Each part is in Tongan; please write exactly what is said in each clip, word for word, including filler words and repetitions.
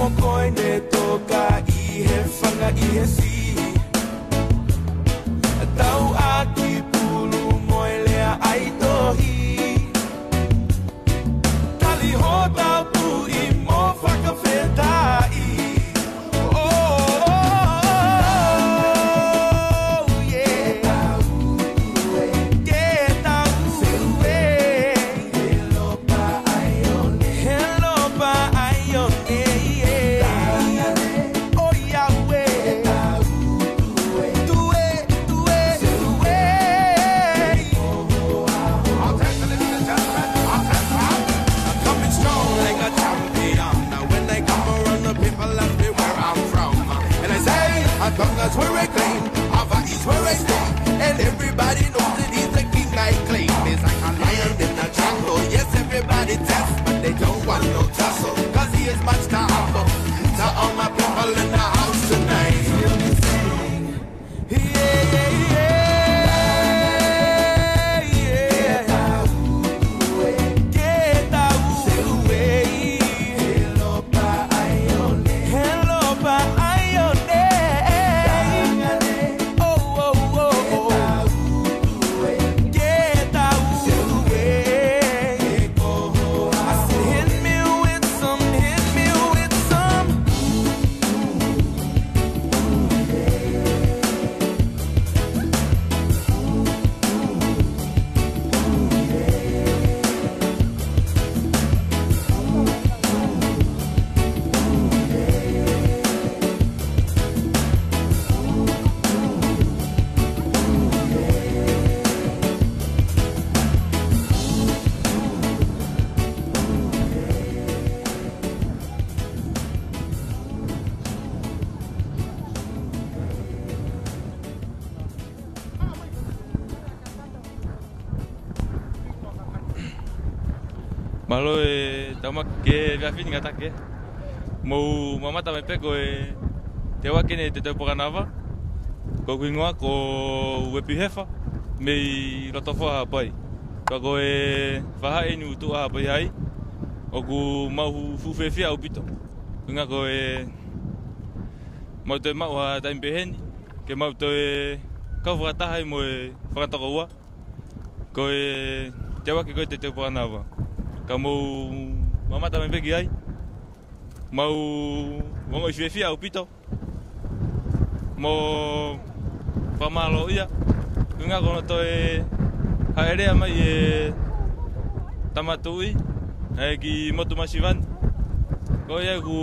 Ko e ne toka ʻi he fanga ʻi he siʻi. Tau ʻaki pulu mo e lea ʻa e tohi. Tali hotau tuʻi mo fakafetaʻi. Oh, oh, oh, oh, yeah. Ke tau ue. He ʻaloʻofa ʻa e ʻOtua, yeah. ʻOiauē. Tue, tue, tue. I'll take the ladies and gentlemen, I'll take the house. I'm coming strong like a champion. Now when I come around, the people ask me where I'm from. And I say, Tonga's where I claim, Hawaii's where I stay. And everybody knows that he's the king I claim. He's like a lion in the jungle. Yes, everybody test, but they don't want no tussle. 'Cause he is much too humble. To all my people in the house tonight. Mālō e tau maki he efiafi ni ngata ke. Mou mamata mai pē ko e Teuake eni e Teteu Pakanava. Ko hoku hingoa ko Uepi Hefa mei Lotofoa Haʻapai. Ka ko e faʻahi eni ʻoku tuʻu ʻa Haʻapai ai. ʻOku mau fuʻu fiefia ʻaupito. Ko e ʻuhinga ko e mau toe maʻu ha taimi peheni ke mau toe kau fakataha ai mo e fanga tokoua. Ko e Teuake ko e Teteu Pakanava. Ka mou mamata mai pē ki ai. Mau ongoʻi fiefia ʻaupito. Mo fakamālōʻia. Ko e ʻuhinga ko hono toe hāʻelea mai e Tama Tuʻi, ē, ki motu masiva ni. Ko ia ʻoku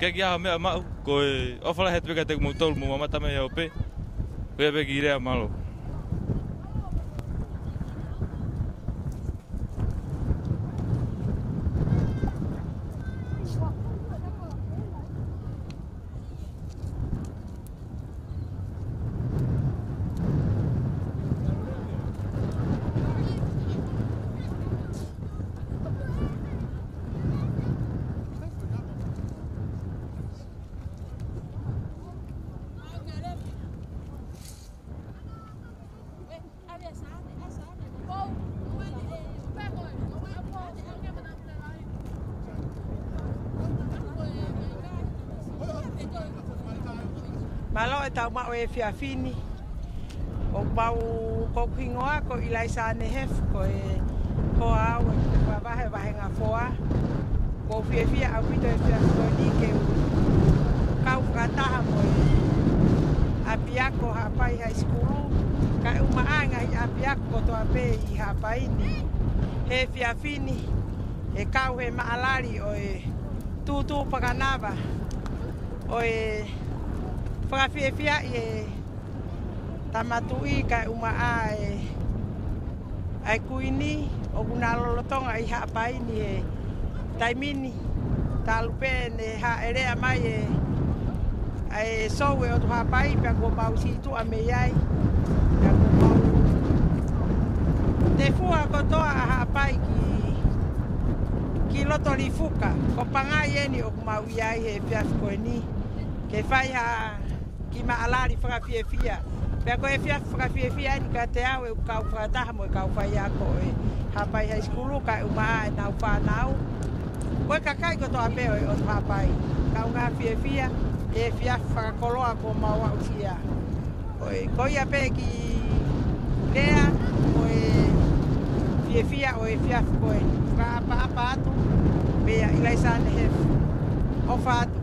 ʻikai ke ʻi ai ha meʻa maʻu. Ko e ʻofa lahi atu pē kiate kimoutolu mou mamata mai ʻo pē. Ko ia pē ki lea, mālō. Mālō e tau maʻu e efiafi ni. ʻOku mau, ko hoku hingoa ko ʻIlaisa Nehefu, ko e hoa au e Kupe Fakavahe Vahenga Foa. ʻOku ou fiefia ʻaupito he efiafi ko eni ke u kau fakataha mo e ʻapiako Haʻapai High School, kae ʻumaʻā e ngaahi ʻapiako kotoa pē ʻi Haʻapai ni. He efiafi ni, ʻe kau he maʻalali ʻo e Tutu Pakanava, ʻo e fakafiefiaʻi e Tama Tuʻi kae ʻumaʻā e ʻa e Kuini ʻoku na lolotonga ʻi Haʻapai ni he taimi ni. Talu pē ʻene hāʻelea mai e, ʻa e sou e ʻOtu Haʻapai, pea kuo mau sītuʻa mei ai. Pea kuo mau tefua kotoa ʻa Haʻapai ki, ki loto Lifuka. Ko Pangai eni ʻoku mau ʻi ai he efiafi ko eni. Ke fai ha kiʻi maʻalali fakafiefia. Pea ko e efiafi fakafiefia eni kiate au ʻeku kau fakataha mo e kau faiako ʻo e Haʻapai High School kae ʻumaʻā ʻenau fānau. Ko e kakai kotoa pē ʻo e ʻOtu Haʻapai, kaungā fiefia he efiafi fakakoloa kuo mau aʻusia. Ko e, ko ia pē kiʻi lea, ko e fiefia ʻo e efiafi ko eni. Fakaʻapaʻapa atu, pea ʻIlaisa Nehefu. ʻOfa atu.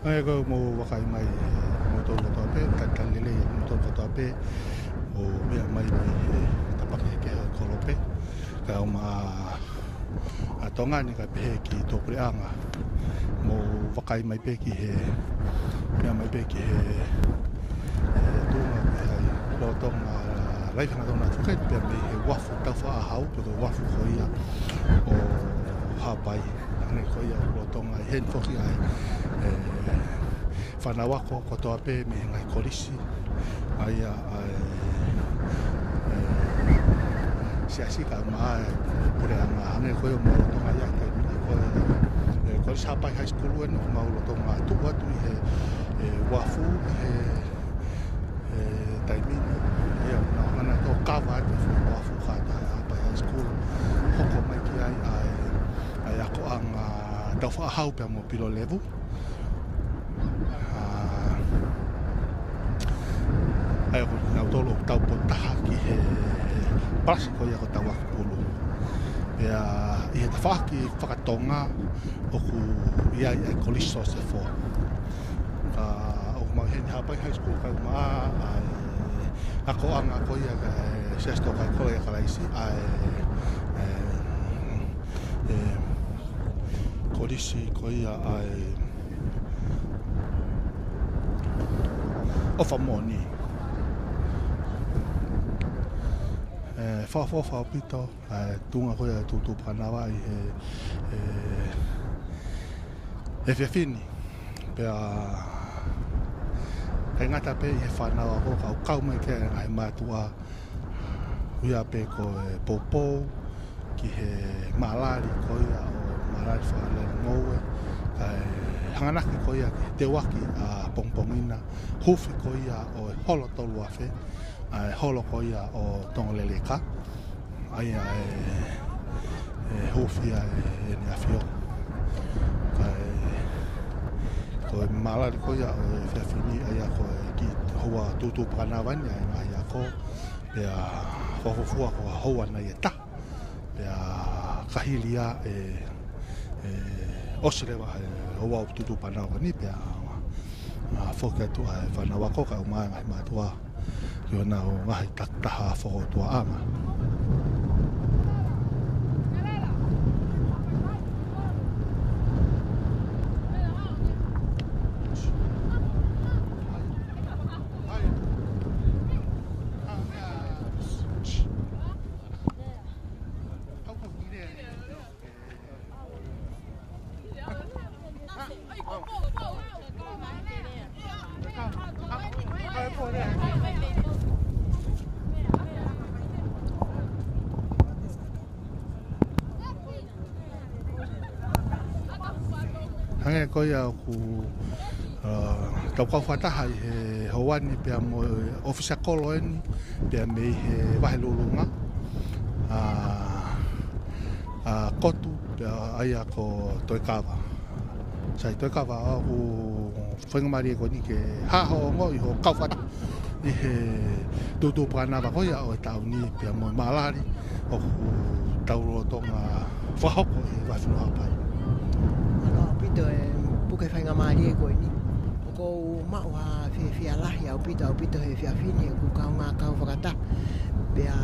ʻA ia ko e mou vakai mai, ʻe, moutolu kotoa pē, talitali lelei moutolu kotoa pē, ʻo meʻa mai mei he tapaki kehe ʻo e kolo pē, kae ʻumaʻā ʻa Tonga ni kae pehē ki tuʻapuleʻanga. Mou vakai mai pē ki he, meʻa mai pē ki he, ʻe, tuʻunga ki he lolotonga laivi hangatonu atu ke pea mei he uafu Taufaʻāhau, pe ko e uafu ko ia ʻo Haʻapai. Hangē ko ia lolotonga ʻi heni foki ʻa e, ʻe, fānau ako kotoa pē mei he ngaahi kolisi. ʻA ia ʻa e, ʻe, siasi kae ʻumaʻā e puleʻanga hangē ko ia ʻoku mau lolotonga ʻi ai he taimi ni ko e, ʻe, Kolisi Haʻapai High School eni ʻoku mau lolotonga tuʻu atu ʻi he, ʻe, uafu ʻi he, ʻe, taimi ni. ʻA ia ʻoku nau hanga ʻo kava atu e fuʻu uafu kātoa ʻa e Haʻapai High School. Hoko mai ki ai ʻa e, ʻa e akoʻanga Taufaʻāhau pea mo Pilolevu. ʻA, ʻa ia ko kinautolu ʻoku tau potu taha ki he palasi ko ia ko Tauakipulu. Pea ʻi he tafaʻaki fakatonga ʻoku ʻi ai ʻa e Kolisi Sosefo. Ka ʻoku mau ʻi heni Haʻapai High School kae ʻumaʻā ʻa e akoʻanga ko ia ʻa e Siasi Tōkaikolo ʻia Kalaisi, ʻa e, ʻe, ʻe, kolisi ko ia ʻa e ʻOfa Moʻoni. ʻE, fakaʻofoʻofa ʻaupito ʻa e tuʻunga ko ia ʻa e tūtū pakanava ʻi he, ʻe, efiafi ni. Pea ʻikai ngata pē ʻi he fānau ako ka ʻoku kau mai ki ai e ngaahi mātuʻa, ʻuhinga pē ko e poupou ki he malali ko ia ʻo e malali fakalele ngoue, kae hanganaki ko ia ki he teuaki ʻapongipongi na, huufi ko ia ʻo e holo tolu afe, ʻa e holo ko ia ʻo Tonga Leleka, ʻa ia ʻe, ʻe huufi ai ʻe ʻEne ʻAfio. Kae, ko e malali ko ia ʻo e efiafi ni, ʻa ia ko e kiʻi houa tūtū pakanava ni ʻa e ngaahi ako, pea fakafuofua ko e houa nai ʻe taha, pea ka hili ia ʻe, ʻe ʻosi leva he houa ʻo e tūtū pakanava ni, pea, ʻa, foki atu ʻa e fānau ako kae ʻumaʻā e ngaahi mātuʻa ki honau ngaahi takitaha fokoutuaʻanga. Hangē ko ia ʻoku, ʻa, tau kau fakataha ʻi he houa ni pea mo e ʻōfisa kolo eni, pea mei he Vahe Lulunga, ʻa, ʻa Kotu, pea ʻa ia ko Toekava. Sai Toekava, ʻoku faingamālie ko eni ke hā hoʻo ongoʻi hoʻo kau fakataha ʻi he tūtū pakanava ko ia ʻo e taʻu ni pea mo e malali ʻoku tau lolotonga fakahoko ʻi he Vahefonua Haʻapai. Mālō ʻaupito e puke faingamālie ko eni. ʻOku ou maʻu ha fiefia lahi ʻaupito, ʻaupito he efiafi ni ʻoku kaungā kau fakataha pea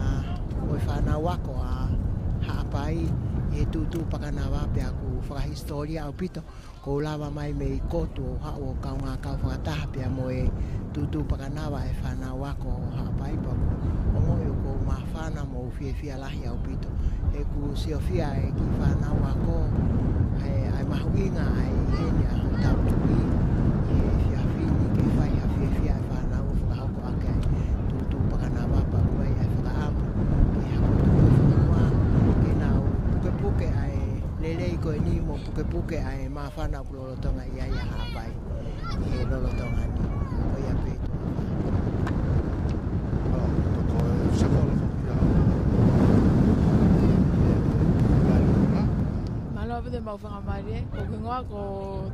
mo e fānau ako ʻa Haʻapai ʻi he tūtū pakanava pea ʻoku fakahisitōlia ʻaupito. Kuo u lava mai mei Kotu ʻo haʻu ʻo kaungā kau fakataha pea mo e tūtū pakanava e fānau ako ʻo Haʻapai pea ʻoku ou ongoʻi ʻoku ou māfana mo fiefia lahi ʻaupito. He ʻoku siofia e kiʻi fānau ako, ʻa e, ʻa e mahuʻinga ʻa e ʻi heni ʻa hotau Tuʻi, ʻi he efiafi ni ke fai ha fiefia e fānau ʻo fakahoko ʻaki ʻa e tūtū pakanava pea ʻoku ʻi ai e fakaʻamu ke hoko atu e fonua, ke lelei ko eni mo pukepuke ʻa e māfana ʻoku lolotonga ʻi ai ʻa Haʻapai ʻi he lolotonga ni. Ko ia pē. ʻO, toko e sekola ko ia. Mālō ʻaupito e maʻu faingamālie, ko hoku hingoa ko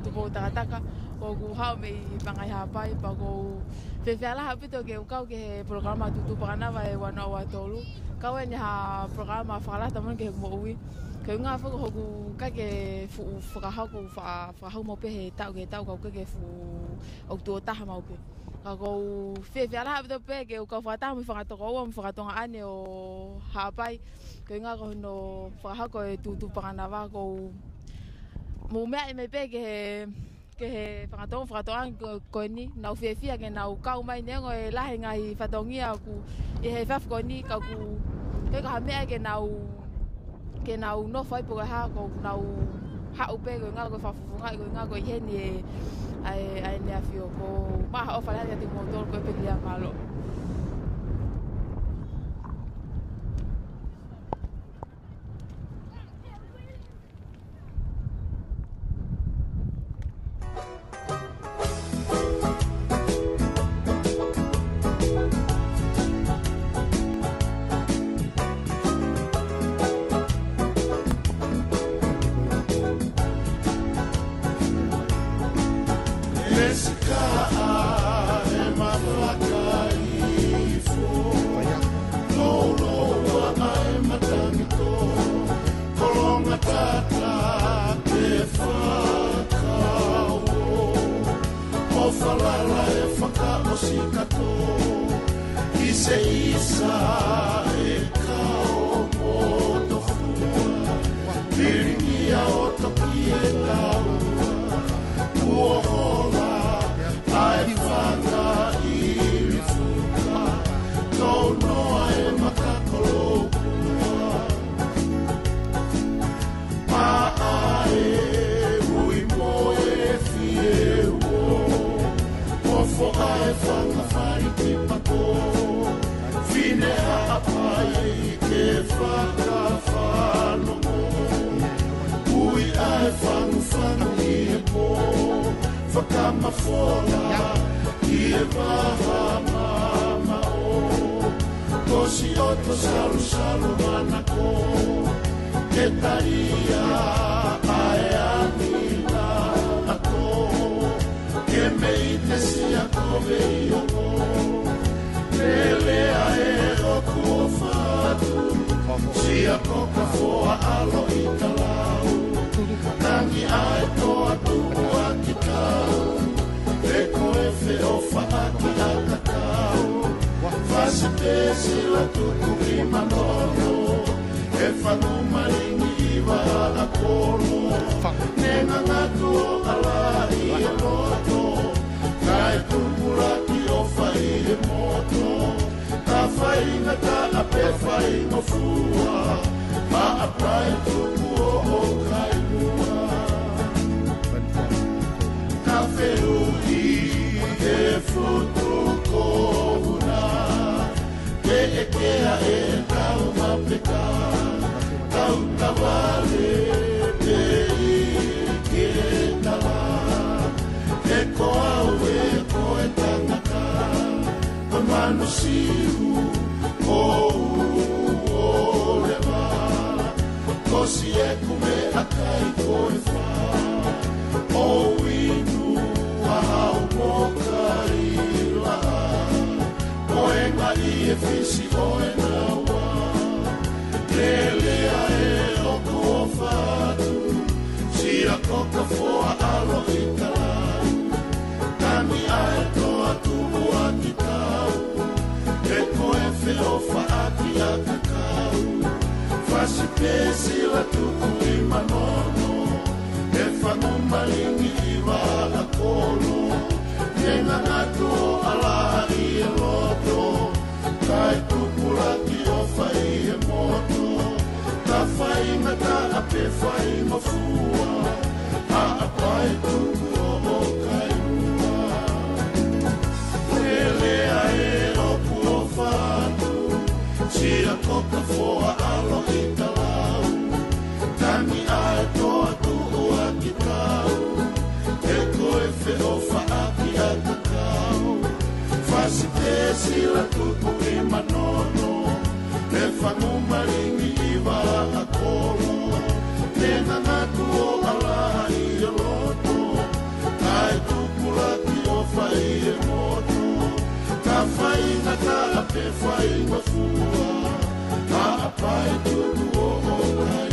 Tupou Takataka, ʻoku ou haʻu mei Pangai Haʻapai, pea ʻoku ou fiefia lahi ʻaupito ke u kau ki he polokalama Tutu Pakanava ʻe ua noa ua tolu. Kau eni ha polokalama fakalata moʻoni ki heʻeku moʻui. Ko e ʻuhinga foki ʻoku ʻikai ke fuʻu fakahoko, fa-, fakahoko maʻu pē he taʻu ki he taʻu, ka ʻoku ʻikai ke fuʻu ʻoku tuʻo taha maʻu pē. Ka ʻoku ou fiefia lahi ʻaupito pē ke u kau fakataha mo e fanga tokoua mo e fanga toʻonga ʻaʻane ʻo Haʻapai. Ko e ʻuhinga ko hono fakahoko e Tutu Pakanava, ʻoku ou mou meaʻi mai pē ki he, ki he fanga toʻonga, fanga toʻonga ko, ko eni, nau fiefia ke nau kau mai neongo e lahi e ngaahi fatongia ʻoku ʻi he efiafi ko eni, ka ʻoku ʻikai ko ha meʻa ke nau ke nau nofo ai pe ko e hā, ʻoku nau haʻu pē, ko e ʻuhinga ko e fakafofongaʻi, ko e ʻuhinga ko ʻi heni e, ʻa e, ʻa e ʻEne ʻAfio. Ko e maʻu ha ʻofa lahi kiate kimoutolu, ko e pē ia, mālō. Mesikaʻa e mafaka ifo, louloua e matangi tō, kolonga tata ke fakauo. ʻO falala e fakaʻosi kātoa, ʻi se isa e kao mo tofua. Pilingia ʻo toki e taua, kuo hola ʻa e fanga ʻili fuka, tounoa e maka koloa. Maʻa e ui mo e fieuo, mo foʻa e fanga fali ki pako. Fine Haʻapai ke fakafanongo, ui ʻa e fangufangu ʻi he pō, fakamafola ʻi he vaha mamaʻo. Ko siʻoto salusalu manako, ke talia ʻa e angi na ako, ke mei te sia ko vei ongo. Lele ʻa e ʻoku ʻofa atu, sia ko ka foa ʻalo ʻi talau. Tangi ʻa e toa tuʻu ʻa ki tau, pe ko e feʻofaʻaki ʻa ka kau. Fasi pē sila tuku ʻi manono, e fanu malingi ʻi vaʻa kolo. Ne ngangatu ʻo ʻala ʻi he loto, kae tupulaki ʻo fai he moto. Ka faingataʻa pe faingofua, Haʻapai tuku ʻo ʻo kaimua. Ka fehuʻi he futu ko huna, ke ʻekea e kau mapeka, kau tavale pe ʻi ke tala. He ko au ē ko e tangata, ko e manu siu, ko u ʻo leva. Ko siʻeku meʻakai ko e fā, ʻo inu ʻa hau mo kai laʻā. Ko e ngaʻi e fisi ʻo e naua, lele ʻa e ʻoku ʻofa atu, sia ko ka foa ʻalo ʻi talau. Tangi ʻa e toa tuʻu ʻa ki tau, pe ko e feʻofaʻaki ʻa ka kau. Fasi pē sila tuku ʻi manono, e fanu malingi ʻi vaʻa kolo. Ne ngangatu ʻo ʻala ʻi he loto, kae tupulaki ʻo fai he moto. Ka faingataʻa pe faingofua, Haʻapai tuku ʻo ʻo kaimua. Lele ʻa e ʻoku ʻofa atu, sia ko ka foa ʻalo ʻi talau. Tangi ʻa e Sila tupu ʻi Manono, ne fangu malingi ʻi Vaʻa Kolu, ne ngangatu ʻo ʻalaha ʻi loto, kae tupulaki ʻo fai e motu, ka faingataʻa pe faingofua, haʻapai tupu ʻo ʻo kai.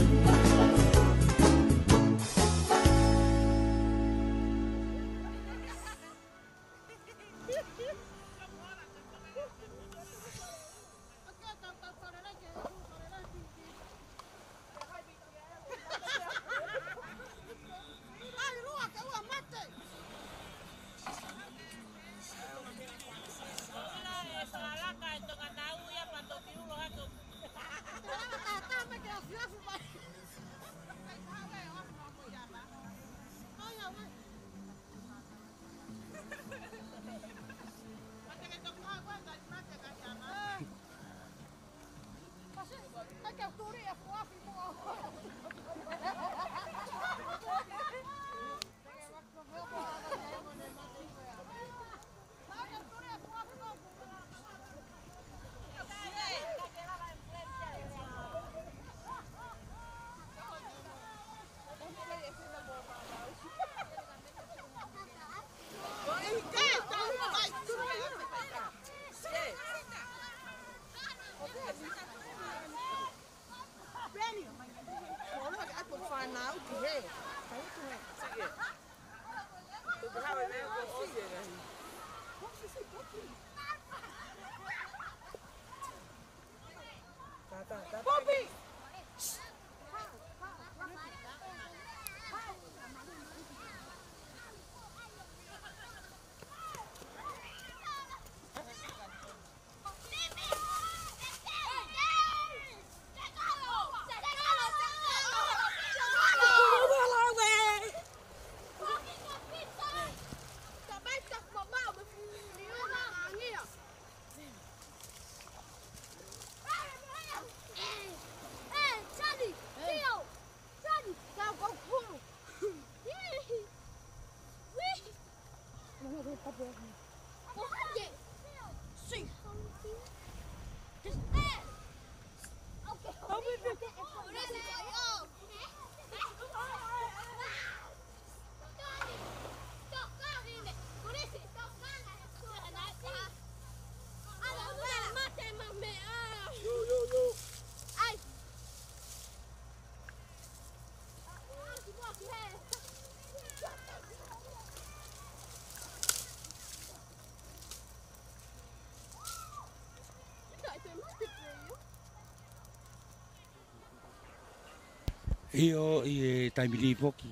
ʻIo, ʻi he taimi ni foki,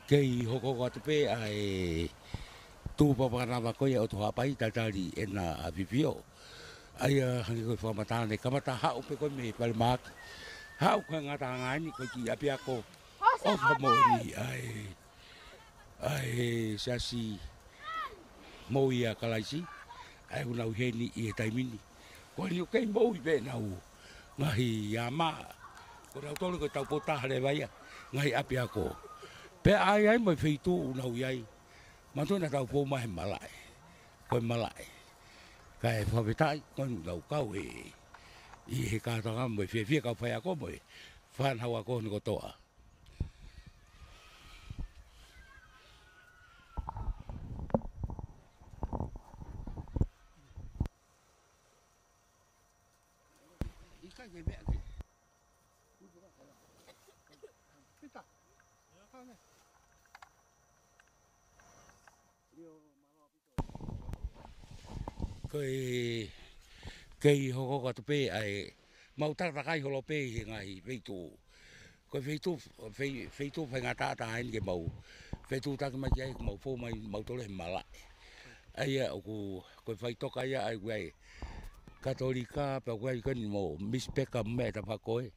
kei hokohoko atu pē ʻa e tuʻu papanava ko ia ʻo Tuhaʻapai, tatali ʻena ʻafifio. ʻA ia hangē ko e fakamatala ne kamata haʻu pē ko e mei Falemahaki. Haʻu ko e ngataʻanga eni ko e kiʻi ʻapiako ʻofa moʻoni ʻa e ʻa e Siasi Moʻui ʻa Kalaisi, ʻa ē ʻoku nau ʻi heni ʻi he taimi ni. Ko eni ʻoku kei moʻui pē ʻenau ngaahi ama, ko nautolu ko e taupotu taha leva ia, ngaahi ʻapiako. Pea ʻi ai mo e feituʻu ʻoku nau ʻi ai, manatuʻi naʻa tau fou mai he malaʻe, ko e malaʻe. Kae fakafetaʻi, ko eni ʻoku nau kau ē, ʻi he kātoanga mo e fiefia kau faiako mo e fānau ako ni kotoa. Ko e kei hokohoko atu pē ʻa e mau takatakai holo pē ʻi he ngaahi feituʻu. Ko e feituʻu, fei-, feituʻu faingataʻa eni ke mau fetuʻutaki mai ki ai, ʻoku mau fou mai mautolu he malaʻe. ʻA ia ʻoku, ko e faʻitoka ia ʻa ia ʻoku ʻi ai Katolika, pea ʻoku ʻi ai ko eni mo Misi Peka mo e meʻa ʻe taha ko ē.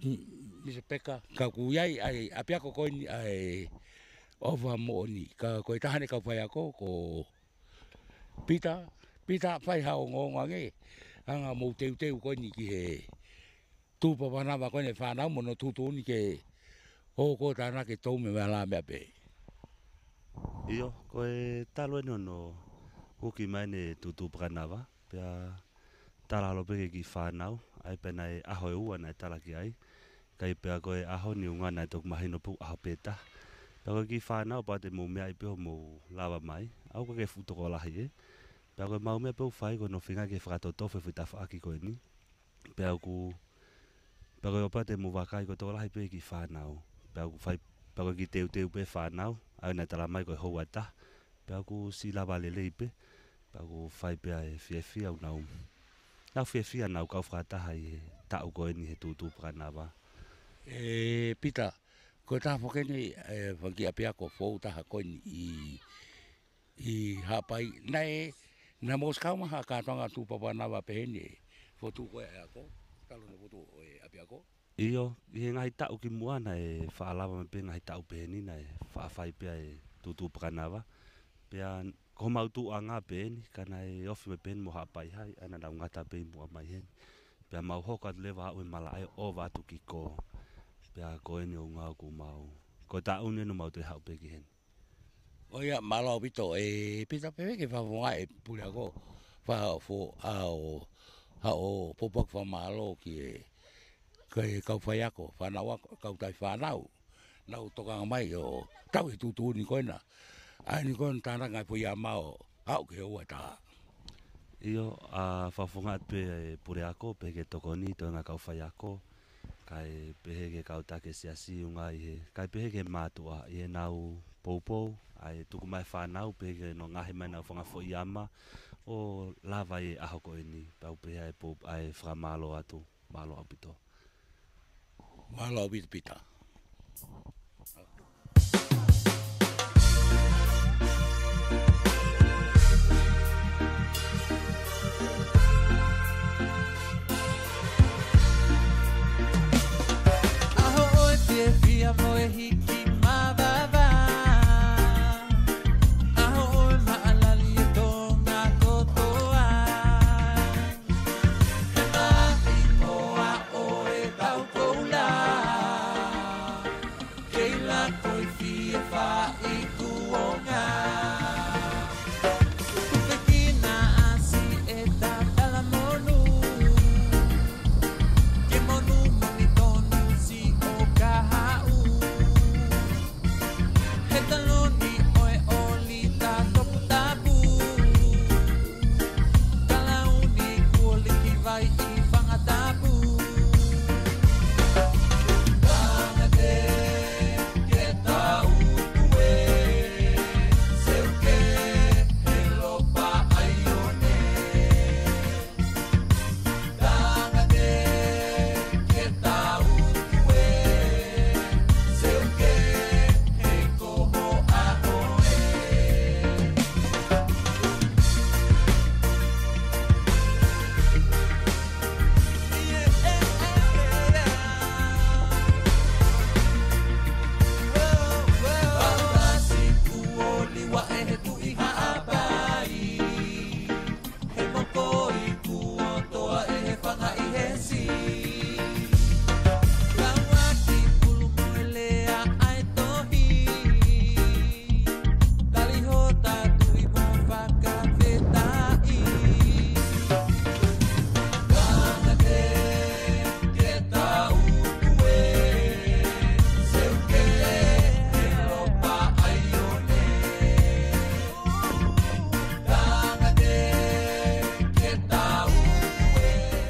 M-, Misi Peka, ka ʻoku ʻi ai ʻa e ʻapiako ko eni ʻa e ʻOfa Moʻoni. Ka ko e taha eni kau faiako, ko Pita, Pita fai ha ongoongo ange, anga mou teuteu ko eni ki he tuʻu papanava ko eni fānau mo hono tuʻutuʻuni ke hoko ʻo tānaki e tō mo e meʻa lā meʻa pē. ʻIo, ko e talu eni hono Kuki mai ʻene tūtū pakanava, pea tala ʻalu pē ki he kiʻi fānau, ʻa ia pea naʻe ʻaho ʻe ua naʻe tala ki ai. Kae pea ko e ʻaho ni ʻuhinga naʻe toki mahino pē ʻaho pē taha. Pea ko e kiʻi fānau, pea te mou meaʻi pē hoʻomou lava mai. ʻOku ʻikai ke fuʻu tokolahi ē. Pea ko ʻemau meʻa pē ʻoku fai ko hono feinga ke fakatotofo e foʻi tafaʻaki ko eni. Pea ʻoku, pea ko e ʻoku pea te mou vakai ko e tokolahi pē kiʻi fānau. Pea ʻoku fai, pea ko e kiʻi teuteu pē fānau, ʻa ia naʻe tala mai ko e houa ʻe taha. Pea ʻoku siʻi lava lelei pē, pea ʻoku fai pē ʻa e fiefia ʻoku nau, nau fiefia nau kau fakataha ʻi he taʻu ko eni he tūtū pakanava. ʻE, Pita, ko e taha foki eni, ʻe, fanga kiʻi ʻapiako foʻou taha ko eni ʻi ʻi Haʻapai, naʻe, naʻa mou ʻosi kau mai ha kātoanga tū pakanava pehē ni, fotu ko e ako, talu hono fotu ʻo e ʻapiako? ʻIo, ʻi he ngaahi taʻu kimuʻa naʻe faʻa lava mai pē ngaahi taʻu pehē ni naʻe faʻa fai pē ʻa e tūtū pakanava. Pea ko homau tuʻuʻanga pē eni, ka naʻe ofi mai pē eni mo Haʻapai Hai, ʻa ia naʻa nau ngata pē ʻi muʻa mai heni. Pea mau hoko atu leva ʻo aʻu he malaʻe ʻo ova atu ki Kō. Pea ko eni ʻuhinga ʻoku mau. Ko e taʻu ni ʻoku mau toe haʻu pē ki heni. ʻOiauē, mālō ʻaupito, ʻe Pita, pea ke fakafofongaʻi e puleako, fakafofongaʻi ʻa e, ʻa e pōpoaki fakamālō ki he, ki he kau faiako, fānau ako, kau tauhi fānau. Nau tokanga mai ʻo tauhi e tuʻutuʻuni ko ena. ʻA eni ko ena tānaki ngaahi foʻi ʻama ʻo aʻu ki he houa ʻe taha. ʻIo, ʻa, fakafofongaʻi atu pē e puleako, pehē ki he tokoni, toenga kau faiako, kae pehē ki he kau taki siasi ʻuhinga ʻi he, kae pehē ki he mātuʻa ʻi heʻenau poupou, ʻa e tuku mai e fānau, pehē ki hono ngaohi mai ʻenau fanga foʻi ʻama, ʻo lava ʻi he ʻaho ko eni, pea ʻoku pehē ʻa e pou-, ʻa e fakamālō atu, mālō ʻaupito. Mālō ʻaupito Pita. ʻAho ʻo e fiefia mo e hiki mavava. ʻAho ʻo e maʻalali ʻo Tonga kotoa. He maʻi moa ʻo e tau koula. Kei lako ʻi fie faʻi kuonga. Kupe kina ʻasi e tatala monu. Ke monu moni tonu si o kahaʻu. He taloni ʻo e ʻolita toputapu. Kalauni kuo liki vai ʻi Fangatapu. Tangata ke tau tue, seuke he lopa ʻaione. Tangata ke tau tue, seuke he koho ʻaho ē. Paula si kuo liva ʻe he Tuʻi Haʻapai. He mokoi kuo toa ʻe he fanga ʻi he si. Lauaki pulu mo e lea ʻa e tohi. Tali hota tui mo fakafetaʻi. Tangata ke tau tue, seuke he lopa ʻaione.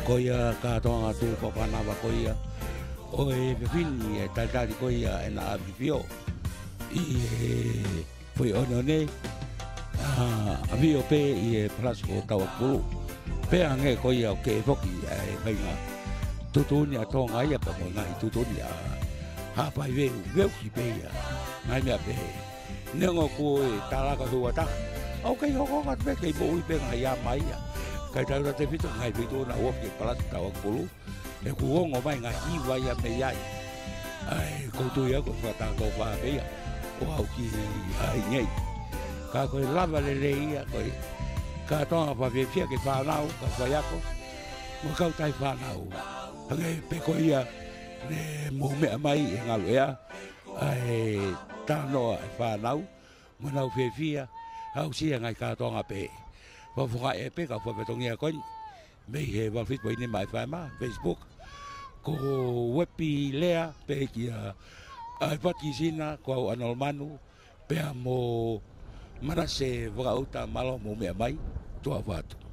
Ko ia kātoanga tū papanava ko ia ʻo e fefine ʻe talitali ko ia ʻEna ʻAfifio ʻi he foʻi ʻoneʻone, ʻa, ʻAfio pē ʻi he palasi ko Tauakupulu. Pea hangē ko ia ʻoku kehe foki ʻa e faʻahinga tuʻutuʻuni ʻa Tonga ia pea mo e ngaahi tuʻutuʻuni ʻa Haʻapai, veu, veuki pē ia. Ngaahi meʻa pehē. Neongo kuo ʻi he talaka he houa ʻe taha, ʻoku kei hokohoko atu pē, kei moʻui pē ngaahi ʻama ia. Kae tautautefito ngaahi feituʻu naʻa nau ofi ki he palasi Tauakupulu. He kuo ongo mai ngaahi hiva ia mei ai. ʻA ia ʻoku ou tui au ko e fakatōfā pē ia ʻo aʻu ki ai nei. Ka ko e lava lelei ia, ko e kātoanga fakafiefia ki he fānau, kau faiako, mo e kau tauhi fānau. Hangē pē ko ia ne mou meʻa mai he ngaluʻea, ʻa e talanoa ʻa e fānau, mo ʻenau fiefia, aʻusia e ngaahi kātoanga pehē. Fakafofongaʻi pē kau faifetongia ko eni mei he valu fitu poini nima F M, Facebook. Ko Uepi Lea pē kia ʻAivati Sina, ko au ʻAnolo Manu, pea mo Manase Vakaʻuta, mālō hoʻomou meʻa mai, tuʻa ʻofa atu.